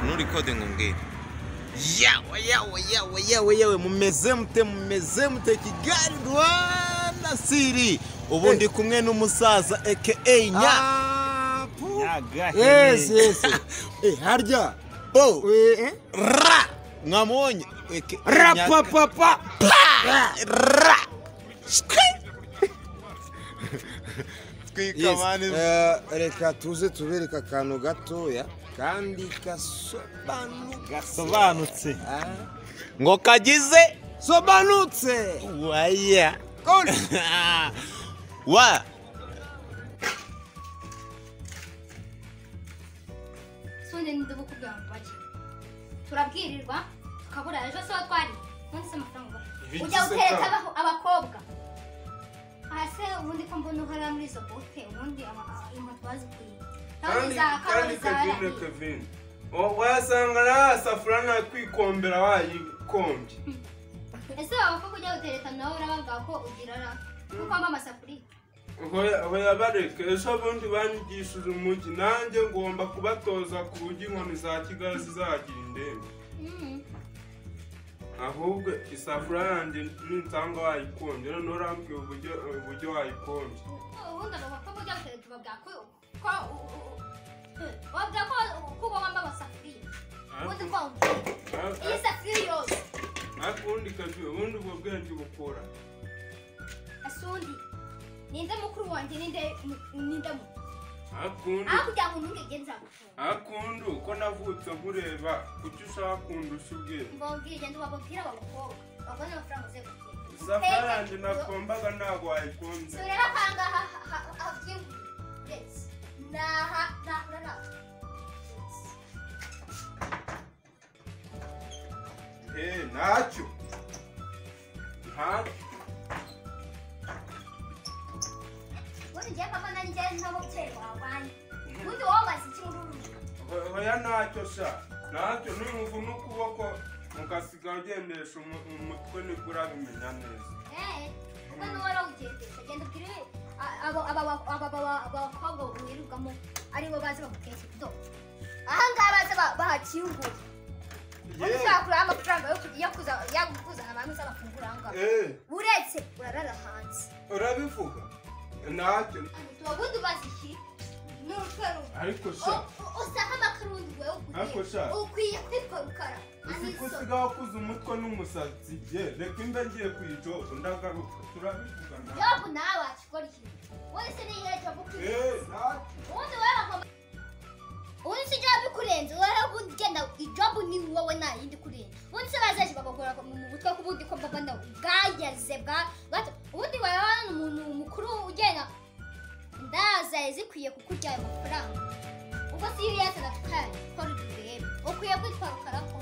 Nuri kode ngo mbwire. Yawe yawe yawe yawe yawe mumeze mute Kigali Rwanda City. Ubu ndi kumwe n'umusaza aka Nya. Yes yes. Harya. Bo. Ra. Mwamubonye. Ra pa pa pa. Ra. Yes. Reka tuze tubereka akantu gatoya kandi gasobanutse ngo kagize sobanutse waya wa sonde ndubukubwa bake turabwirirwa tukabura ejo so twari nonse amafaranga ujya utereka abakobwa ase ubundi ko mbona uhara muri izo bote ubundi inkweto bazikuye kandi Kevin wasanga na safura na kwikombera wayikombye. Ese abakobwa ujya utereka nawe urababwira ko ugira ra kuko amba amasafuriya hoya bareke ejo bundi banyigishije umujyi nanjye ngomba kubatoza ku buryo inkoni za Kigali zizagira indembe. Ahubwo isafuriya yanjye ninsanga wayikombye none urambwira uburyo wayikombye. Ubundi abo bakobwa ujya utereka ubabwira ko wabwira ko kuba wamba amasafuriya ubundi ko iyi safuriya yose akundi kazi ubundi ubwo bwenge bukora asundi ninde mukuru wanjye ninde muto akundi aho kugira ngo ntunge akundi uko navutse nkureba kuki ushaka kundusha ubwenge mbabwire genda ubabwire abo bakobwa babone amafaranga uze guteka isafuriya yanjye nakombaga ntabwo wayikunze tureba ahangaha habyinguye ndetse naha na ntacyo ubundi ngiye papa nanjye nta mubyeyi wawe ubundi wowe umaze iki muri uru rugo? Hoya ntacyo sha ntacyo nimuvuna ukuboko mugasiga ugendesha umutwe nibwo urabimenya neza. Ubwo niwe warawugendesha genda ubwire aba bakobwa wirirwamo aribo baza bagutekera do aha ngaha baza bahakingura ushaka kureba amafaranga yo kuzana abantu uzabafungura aha ngaha uretse urarara hanze urabivuga ntacyo ubundi ubaza iki ariko sha usanga amakaroni wewe ukwiye kwitwa rukara uzi ko usigaye wakuze umutwe n'umusatsi ye reka imbe ngiye kuyijobu ndagaruka turabivuga jobu nawe wakikora iki ubundi se niyihe jobu ukwiye ubundi wowe ubundi se jobu ikurenze wowe ubundi genda ijobu ni wowe nta yindi ikurenze ubundi se bazaje bagakora mu mutwe kubundi ko mbaga ndawe bwageze bwa ubundi wowe umuntu mukuru ugenda ndaza zikwiye kukurya ayo mafaranga ubwo si iyo yazana tukayakora urebe ukwiye kwitwa rukara ko